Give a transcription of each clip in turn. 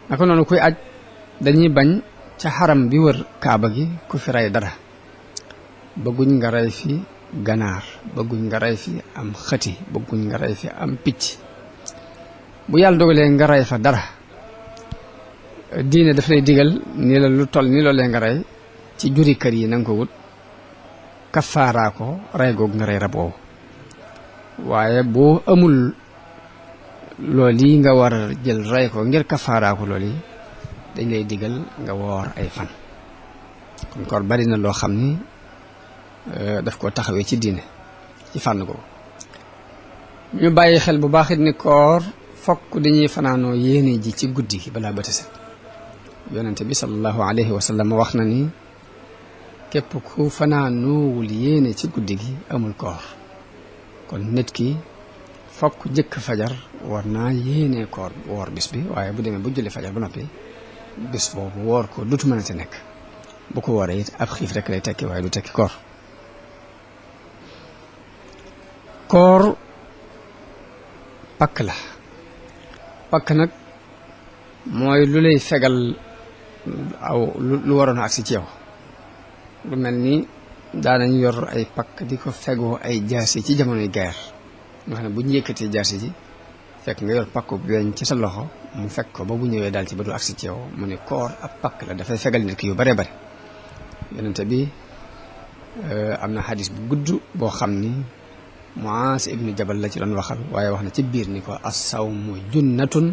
naka noonu kuy aj dañuy bañ ca xaram bi wër kaaba gi ku fi rey dara bëgguñ nga rey fi ganaar bëgguñ nga rey fi am xëti bëgguñ nga rey fi am picc bu yàlla dogalee nga rey fa dara diine daf lay digal ni la lu toll ni loolee nga rey ci juri kër yi na nga ko wut kafaaraa ko rey googu nga rey rab woowu waaye boo amul loolu yi nga war a jël rey ko ngir kafaaraa ko loolu yi dañ lay digal nga woor ay fan kon koor bari na loo xam ni daf ko taxawee ci diine ci fànn ko ñu bàyyi xel bu baax it ni koor fokk dañuy fanaanoo yéene ji ci guddi gi balaa bët set yonente bi sallallahu alayhi wa sallam wax na ni képp ku fanaanoowul yéene ci guddi gi amul koor kon nit ki fokk jëkk fajar war naa yéene koor woor bis bi waaye bu demee bu julli fajar ba noppi bis boobu woor ko dutu mën a te nekk bu ko wooree it ab xiif rek lay tekki waaye du tekki koor koor pakk la pakk nag mooy lu lay fegal aw lu waroon a agsi ci yow lu mel ni daanañ yor ay pakk di ko fegoo ay jaasi ci jamonoy guerre nga xam ne bu ñu yëkkatee jaasi ji fekk nga yor pakku weñ ci sa loxo mu fekk ko ba bu ñëwee daal ci ba du agsi ci yow mu ne koor ab pakk la dafay fegal nit ki yu bare bare yonente bi am na xadis bu gudd boo xam ni Muaas ibnu Jabal la ci doon waxal waaye wax na ci biir ni ko as-sawmu junnatun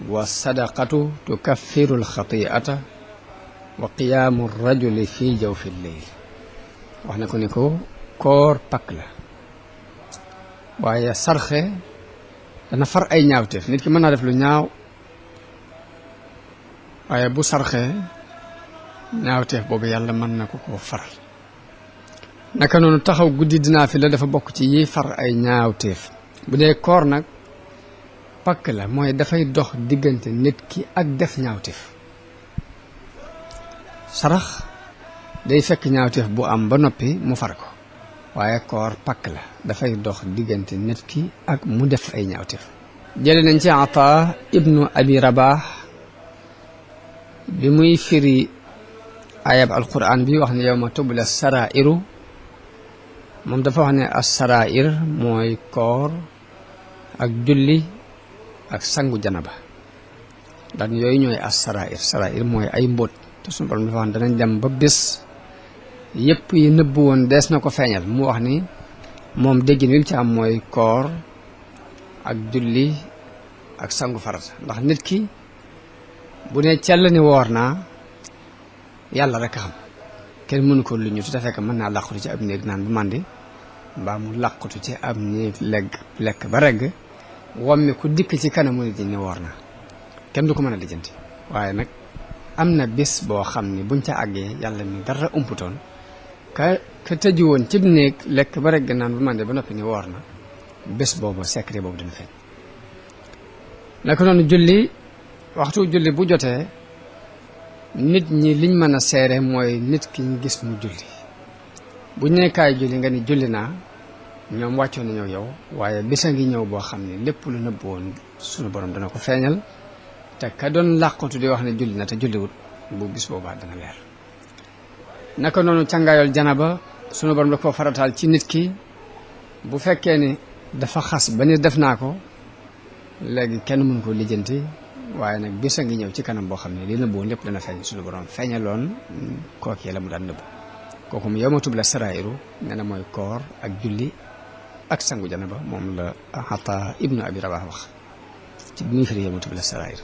wa sadaqatu tukaffiru al-xati'ata wa qiyaamu rajuli fi jawfi lleyl wax na ko ni ko koor pakk la waaye sarxe dana far ay ñaawteef nit ki mën naa def lu ñaaw waaye bu sarxe ñaawteef boobu yàlla mën na ko koo faral naka noonu taxaw guddi dinaa fi la dafa bokk ci yi far ay ñaawteef bu dee koor nag pakk la mooy dafay dox diggante nit ki ak def ñaawteef sarax day fekk ñaawteef bu am ba noppi mu far ko waaye koor pakk la dafay dox diggante nit ki ak mu def ay ñaawteef jële nañ ci Ata ibnu Abi Rabah bi muy firi ayab alquran bi wax ne yawma tubla sarairu moom dafa wax ne as-sarair mooy koor ak julli ak sangu janaba daan yooyu ñooy as-sarair mooy ay mbóot te suñu borom dafa wax ne danañ dem ba bés yëpp yi nëbb woon dees na ko feeñal mu wax ni moom déggin wi mu ci am mooy koor ak julli ak sangu farata ndax nit ki bu ne cell ni woor naa yàlla rek a xam kenn mënu ko lu ñu te fekk mën naa làqutu ci ab néeg naan bu màndi mbaa mu làqutu ci ab néeg lekk ba regg wommi ku dikk ci kanamu nit ñi ni woor naa kenn du ko mën a lijjanti waaye nag am na bés boo xam ni buñ ca àggee yàlla mi dara umputoon ka tëju woon cib néeg lekk ba regg naan bu màndi ba noppi ni woor na bés boobu secret boobu dana feeñ naka noonu julli waxtu julli bu jotee nit ñi liñ mën a seere mooy nit ki ñu gis mu julli bu ñu nee kaay julli nga ni julli naa ñoom wàccoon nañoo yow waaye bisa ngi ñëw boo xam ne lépp lu nëbb woon sunu borom dana ko feeñal te ka doon làqatu di wax ne julli na te julliwut bu bis boobaa dana leer naka noonu càngaayol janaba sunu borom da ko farataal ci nit ki bu fekkee ni dafa xas ba ni def naa ko léegi kenn mën ko lijjanti waaye nag bisa ngi ñëw ci kanam boo xam ne li nëbboon lépp dana feeñ suñu borom feeñaloon kookee la mu daan nëbb kooku mu yawma tubla sarairu nee na mooy koor ak julli ak sangu janaba moom la Ata ibnu Abi Rabah wax ci bi muy firi yawma tubla sarairu